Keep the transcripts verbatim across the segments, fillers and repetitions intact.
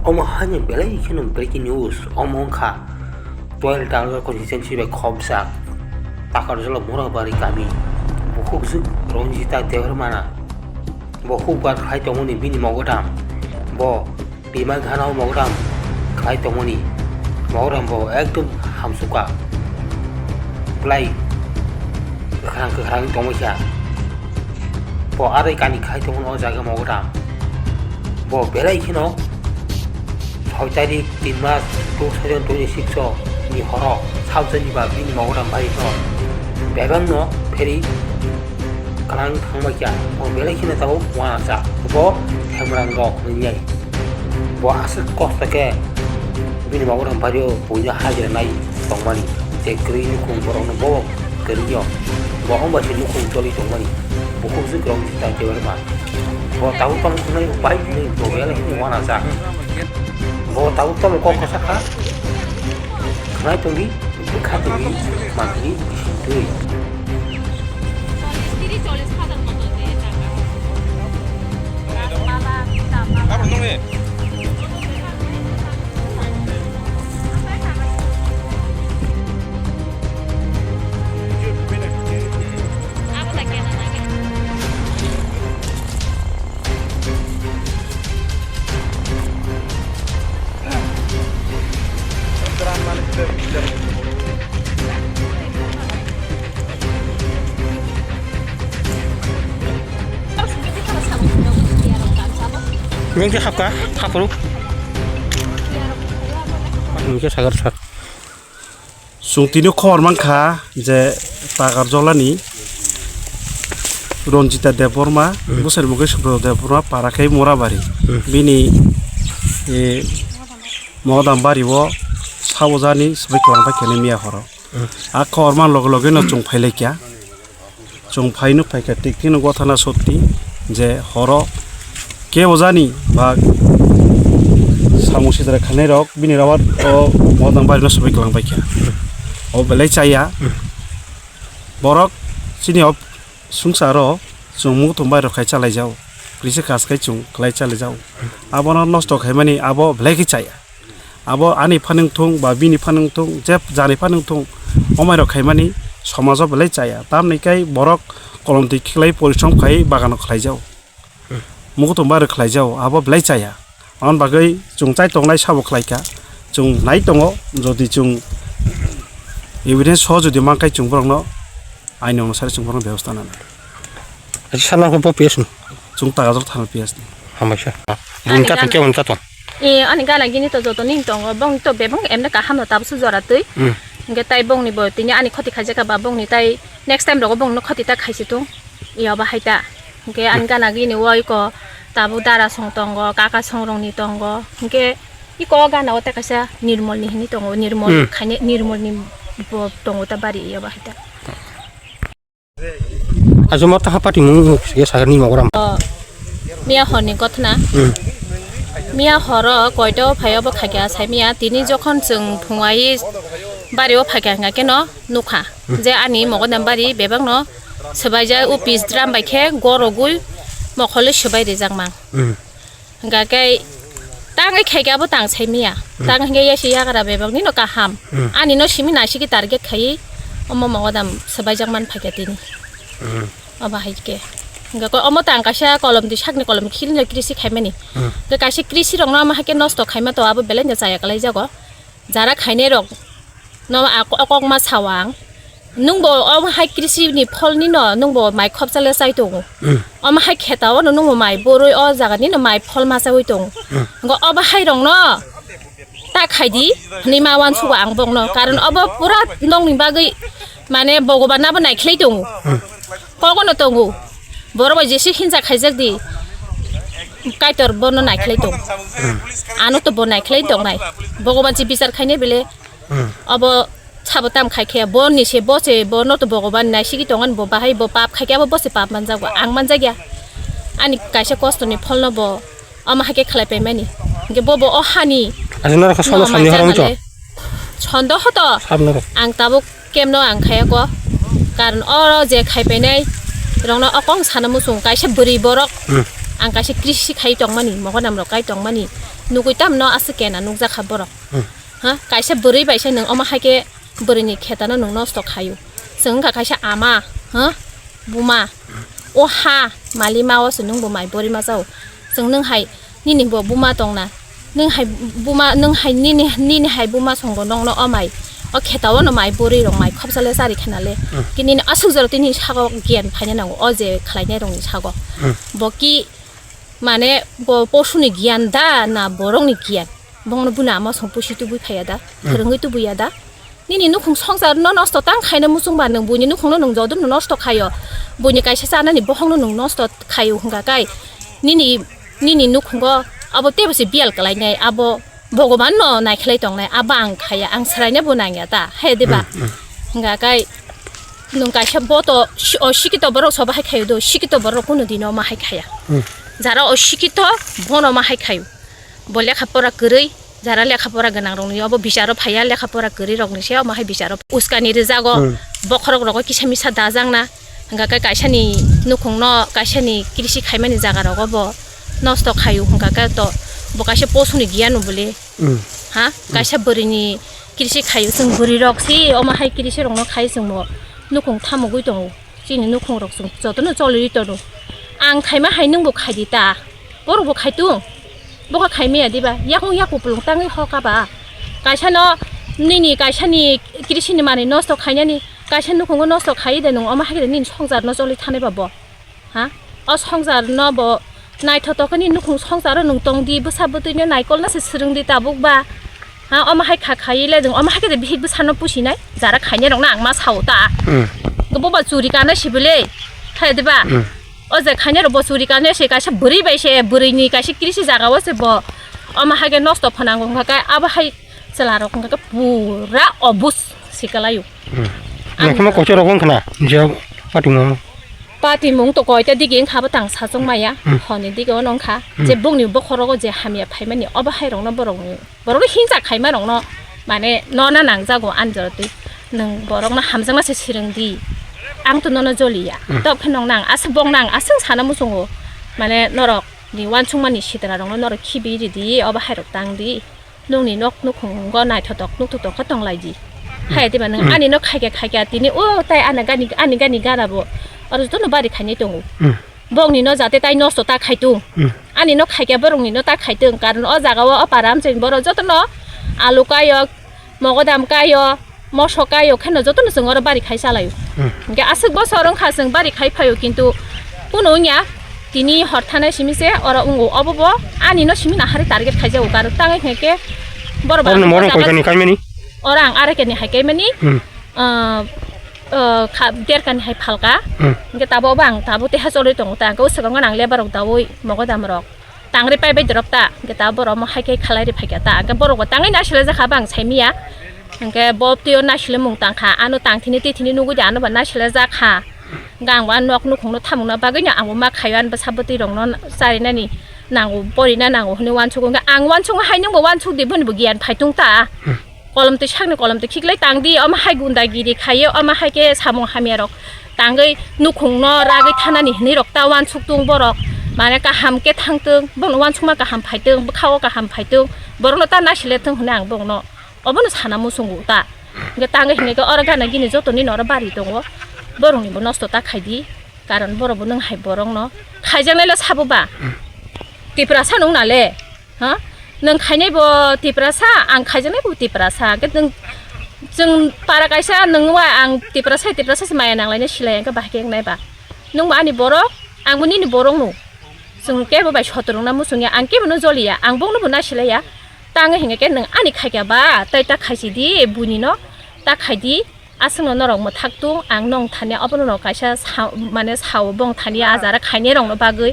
Omo haino belai kheno breaking news. Omo wngkha twelve Takarjala constituency bai khopjak Takarjala Morabari kami. Bukhukjwk Ranjita Debbarma bo hukbar khlai tongmani bini mogodam. Bo bima gana o mogodam khlai tongmani. Mogodam bo ekdom hamsukha. Belai kwkhrang kwkhrang tongmani kha. Bo aroi kani khai tongo o jaga mogodam. Bo belai kheno soi tarik tin mas two thousand twenty six o ni horo saujani ba bini mogodam bai no bebang no pheri kalang thangma kya. Bo belai kheno tabo wana sa. Bo hemrang rok ni. Bo aswk kosto khe bini mogodam bai o puina hajra nai tongmani. Tei kwrwi nukhung borokno bo kwrwio. Bo wng bai se nukhung choli tongmani. Bukhukjwk rok ta Debbarma. Bo tabuk tamo khwnai bai hwnwi bo belai hwnwi uanajak. Bo tabuk tamo kok kwsa kha. Khwnai tongdi, bwkha tongdi, mantri bising twi. Nwng khe hapkha, haphuru. Nwng khe sagar sa. Chwng tini khobor mankha je Takarjalani Ranjita Debbarma, hmm, bwsari mungwi Subroto Debbarma, para khe Morabari. Hmm. Bini, e, mogodam bari o sabo jani swbai kwlangbai khe miya horo. Hmm. A khobor man loge loge no chwng phailaikha. Chwng phai nuk phaikha, tik thino gothana sotti je horo kebo jani ba samung sidra khainai rok bini rawat o mogodam bari no swbai kwlangbaikha. O belai chaya. Borok chini o swngcharo chwng muthung bai rok khai chalaijao. Kisa kas khai chwng khlai chalaijao. Abono nosto khaimani abo belai khe chaya. Abo ani phanang thung ba bini phanang thung, je jani phanang thung, omai rok khaimani somajo belai chaya. Tamni kai borok kolom twi khiklai porishrom khai bagano khlaijao. Mukutung bai rok khlaijao, abo belai chaya. Aboni bagwi chwng chai tongnai sabo khlaikha. Chwng nai tongo, jodi chwng evidence so jodi mankhai chwng borokno aini onusare chwng borokno bebostha nanai. Acha sana ko po P S ni. Chwng Takarjala thana P S ni. Hambai sa. Ani Bun ka gan- tong, kya bun ka tong? E, ani gana gini to joto ning tongo, bong to bebang emne kaham no tabsu jora twi. Hmm. Hingke tai bongni bo tini ani khoti khaijak ba bongni tai next time rogo bongno khoti ta khaisi tung. Iya ba hai ta. Hingke ani gana gini woi ko tabu dara song tongo, kaka song rongni tongo. Hingke iko gana o ta kaisa Nirmol ni hini tongo, Nirmol Hmm. khaine, Nirmol ni bo tongo ta bari iya ba hai ta. Ajo mo taha pati mung mung sige sagar ni mogoram. O, miya hor ni gothna. Hmm. Miya horo koito phaio bo khakya sai miya tini jokhon chwng phungwai bari o phakya hingkha khe no nukha. Hmm. Je ani mogodam bari bebak no swbaijak o pis drum bai khe gorogwi mokholo swbai rijak mang. Hmm. Hingkha khe tangwi khaikhe abo tang sai miya. Hmm. Tang hingkhe yasi yagra bebak nino kaham. Hmm. Ani no simi naisiki target khaiwi omo mogodam swbaijak man phaikha tini. Hmm. Obo hai khe. Hingkha khe omo tang kaisa kolom di sakni kolom khilino krisi khaimani. Hmm. Hingkha kaisa krisi rokno omo hai khe nosto khaima to abo belai no chaya kwlai jago. Jara khainai rok no a ko-, kok ma sao ang. Nwng bo o hai krisi ni phol ni no nwng bo mai khopsa le chai tongo. Hmm. Omo hai kheta o no nwng bo mai boroi o jaga ni no mai phol ma chaui tongo. Hmm. Ngo obo hai rok no ta khai di hwnwi ma uansugo ang bok no. Karon obo pura nokni bagwi mane Bhogoban abo naikhlai tongo. Hmm. Kogo no tongo. Borok bai jesi hinsa khaijak di. Kaitor bono naikhlai tongo. Hmm. Ano to bo naikhlai tongnai. Bhogoban si bichar khainai bele Hmm. Abo sabo tam khai khe bo ni se bo se bo no to Bhogoban naisigi tongan bo bahai bo pap khai khe abo bo se pap manjak bo ang manjak ya. Ani kaisa kosto ni phol no bo omo hai khe khlai pai mani. Hingke bo bo o hani Ani norok no sono samni manjak horong cho? Nale. Sondo hoto. Sab norok. Ang tabuk kem no ang khaya ko. Karon oro je khai pai nai rong no okong sana musung kaisa bwrwi borok. Hmm. Ang kaisa krisi khai tong mani mogo nam rok kai tong mani. Nugwi tamno aswk kena nukjakha borok. Hmm. Ha, kaisa bwrwi bai se nwng omo hai khe bwrwini khetano nwng nosto khaio. Chwng wngkha kaisa ama, ha, buma. O ha, malima o se nwng bo mai bori ma jao. Chwng nwng hai nini bo buma tongna. Nwng hai buma, nwng hai nini, nini hai buma songo nongno o mai. O khetao no mai bori rok mai khopsa le chari khena le. Hmm. Ki nini aswk jora tini sago giyan phaina nango o je khlainai rokni sago. Hmm. Bo ki mane bo posuni giyan da na borokni giyan? Bongno buna ama song pusi tubui phaiya da, hmm, phwrwngwi tubui ya da? Nini nukhung songsar no nosto tang khaina muchung ba nwng buini nukhung no nwng jodo no nosto khaio. Buini kaisa chanani bohong no nwng nosto khaio hwnkha kai nini, nini nukhungo abo tebo se biyal kwlainai, abo Bhogoban no naikhlai tongnai, abo ang khaya, ang swraina bo nangya ta, hai diba? Hmm, hmm. Hwnkha kai nwng kaisa bo to si-, o sikito borok sobo hai khaio do, sikito borok kunu dino ma hai khaya. Hmm. Jara o sikito bono ma hai khaio. Bo lekha pora kwrwi, jara lekha pora gwnang rokni obo bicharo phaiya, lekha pora kwrwi rokni se omo hai bicharo uskani rwjago, hmm, bokhorok rogo kisa misa dajakna, hwnkha khe kaisani nukhungno, kaisani krisi khaimani jaga rogo bo nosto khaio, hwnkha khe to bo kaisa posuni giyan bole, hmm, ha, hmm, kaisa bwrwini krisi khaio, chwng bwrwi rok se omo hai krisi rokno khai chwngbo nukhung thamugwi tongo. Chini nukhung rok chwng jotono choliwi tono. Ang khaima hai nwngbo khaidi ta. Borokbo khaitung. Bokha khaimaya diba? Yakung yak kupulung tangwi hoka ba. Kaisano nini kaisani krisini manwi nosto khainani, kaisa nukhugo nosto khaiwi de nwng omo hai khe de nini songsarno choli thanai ba bo. Ha? O songsarno bo naithotok khe nini nukhung songsaro nwng tongdi, bwsa bwtwino naikolno se swrwngdi tabuk ba. Ha, omo hai kha khaiwi le nwng omo hai khe de bihik bwsano pusinai, jara khainai rokno ang ma sao ta. Hmm. Bo ba churi kana sibile, hai diba? Hmm. O je khainai rok bo churi kana se kaisa bwrwi bai se, bwrwini kaisa krisi jaga o se bo omo hai khe nosto phanango hwnkha khe abo hai chwla rok hwnkha khe pura obus sikalaio. Hmm. Ang nokno kochor rok wngkhana je patimung. Patimung to koita digi wngkha bo tang sachong maya, hmm, honi digi ono wngkha. Hmm. Je bongni bokhorogo je hamya phaimani obo hai rokno borokni Borokno hingsa khaima rokno, mane, nona nangjago ani jorotwi. Nwng borokno hamjakna se swrwngdi. Ang to nono joliya. Hmm. Tok khe nong nang aswk bong nang aswk sana muchungo. Mane, norok ni wansukmani sitra rokno norok khibi ridi, obo hai rok tangdi. Nokni nok nukhungo naithotok nukthotok khe tonglaidi. Hmm. Hai diba nwng, hmm, ani no khaikya khaikya tini o tai ani gani, ani gani gana bo. Oro jotono bari khainai tongo. Hmm. Bongni no jate tai nosto ta khaitung. Hmm. Ani no khaikya borokni no ta khaitung. Karon o jaga o o para amchai borok jotono alu kayo, mogodam kayo, moso kayo, kheno jotono chwng oro bari khai chalaio. Hmm. Hwnkhe aswk bosor wngkha chwng bari khai phaio, kintu kunu wngya. Tini hor thanai simi se oro wngo. Obo bo ani no simi nahari target khaijago. Karon tangwi hwnkhe borok. Oro no borok jaga koitani kaimani? Oro ang arekeni hai kaimani. Hmm. Ah, ah, kha-, derkani hai phalka. Hmm. Hwnkhe tabo bo ang tabo teha cholwi tongo ta. Hwnkhe o swkango ang lebar rok daui mogodam rok tangri paibai dorop ta. Hwnkhe tabo borok omo hai khe khalai ri phaikha ta. Hwnkhe borok bo tangwi nasilai jakha bo ang saimanya. Hwnkhe bo twiyo nasilai mung tangkha. Ano tangthini twithini nugwi de ano bo nasilai jakha. Hwnkhe ang bo a nok nukhungno thamungna bagwino ang bo ma khaio, ani bwsa bwtwi rokno charinani nango, porina nango hwnwi uansukgo. Hwnkhe ang uansukma hai nwngbo uansukdi, boni bo giyan phaitung ta. Hmm. Kolom twi sakni kolom twi khiklai tangdi, omo hai gundagiri khaio, omo hai khe samung hamya rok tangwi nukhungno ragwi thanani hwnwi rok ta uansuk tung borok, mane kaham khe thang tung, bono uansukma kaham phai tung, bwkha o kaham phai tung, borokno ta naisile thung hwnwi ang bono obono sana muchungo ta. Hwnkhe tangwi hwnkhe oro gana gini jotoni no oro bari tongo, borokni bo nosto ta khaidi, karon borok bo nwng hai borokno khaijaknai le sabo ba. Tiprasa nung nale. Ha? Nwng khainai bo Tiprasa, ang khaijaknai bo Tiprasa. Hwnkhe nwng, chwng para kaisa, nwng wa ang Tiprasa, Tiprasa se maya nanglaina silai, hwnkhe bahai khe wngnai ba? Nwng bo ani borok, ang bo nini borok no. Chwng kebo bai sotorwngna muchungya, ang kebo no joliya, ang bokno bo nasilaiya. Tangwi hwnkhe khe nwng ani khaikya ba, tai ta khaisidi, buini no ta khaidi. Aswkno norok mwthak tung, ang nong thani abono no kaisa sa-, mane sao bong thani a jara khainai rokno bagwi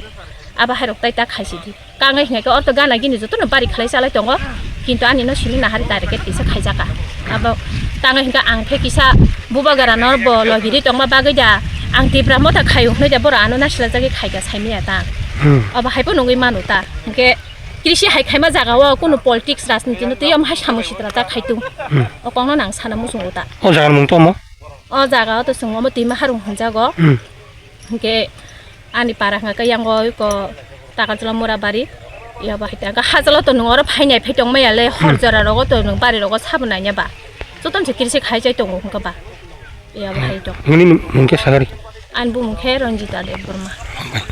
abo hai rok tai ta khaisidi. Kangwi hwnkhe orto gana gini jotono bari khlai chalai tongo, kintu ani no simi nahari target kisa khaijaka. Abo tangwi hwnkhe ang khe kisa bubagra no bo logiri tongma bagwi da ang Tipra motha khaio hwnwi da borok ano nasilajagwi khaika saimaya ta. Hmm. Abo hai phano wngwi mano ta. Hwnkhe Krisi hai khaima jaga o kunu politics, rajniti no twi omo hai samung sitra ta khai tung. Hmm. O kok no nang sana muchungo ta. O jaga ni mung tamo? O jaga o to chwng omo Twima Harung hwnjago. Hmm. Hwnkhe ani para hwnkha khe yang o iko Takarjala Murabari. Ya bahai ta, hajalo to nung oro phainai phai tong maya le, hor jora rogo to nung bari rogo sabo nanya ba. Joton se kirse khai chai tongo hwnka ba. Ya bahai to. Nini mung khe sagari. An bu mung khe Ranjita Debbarma.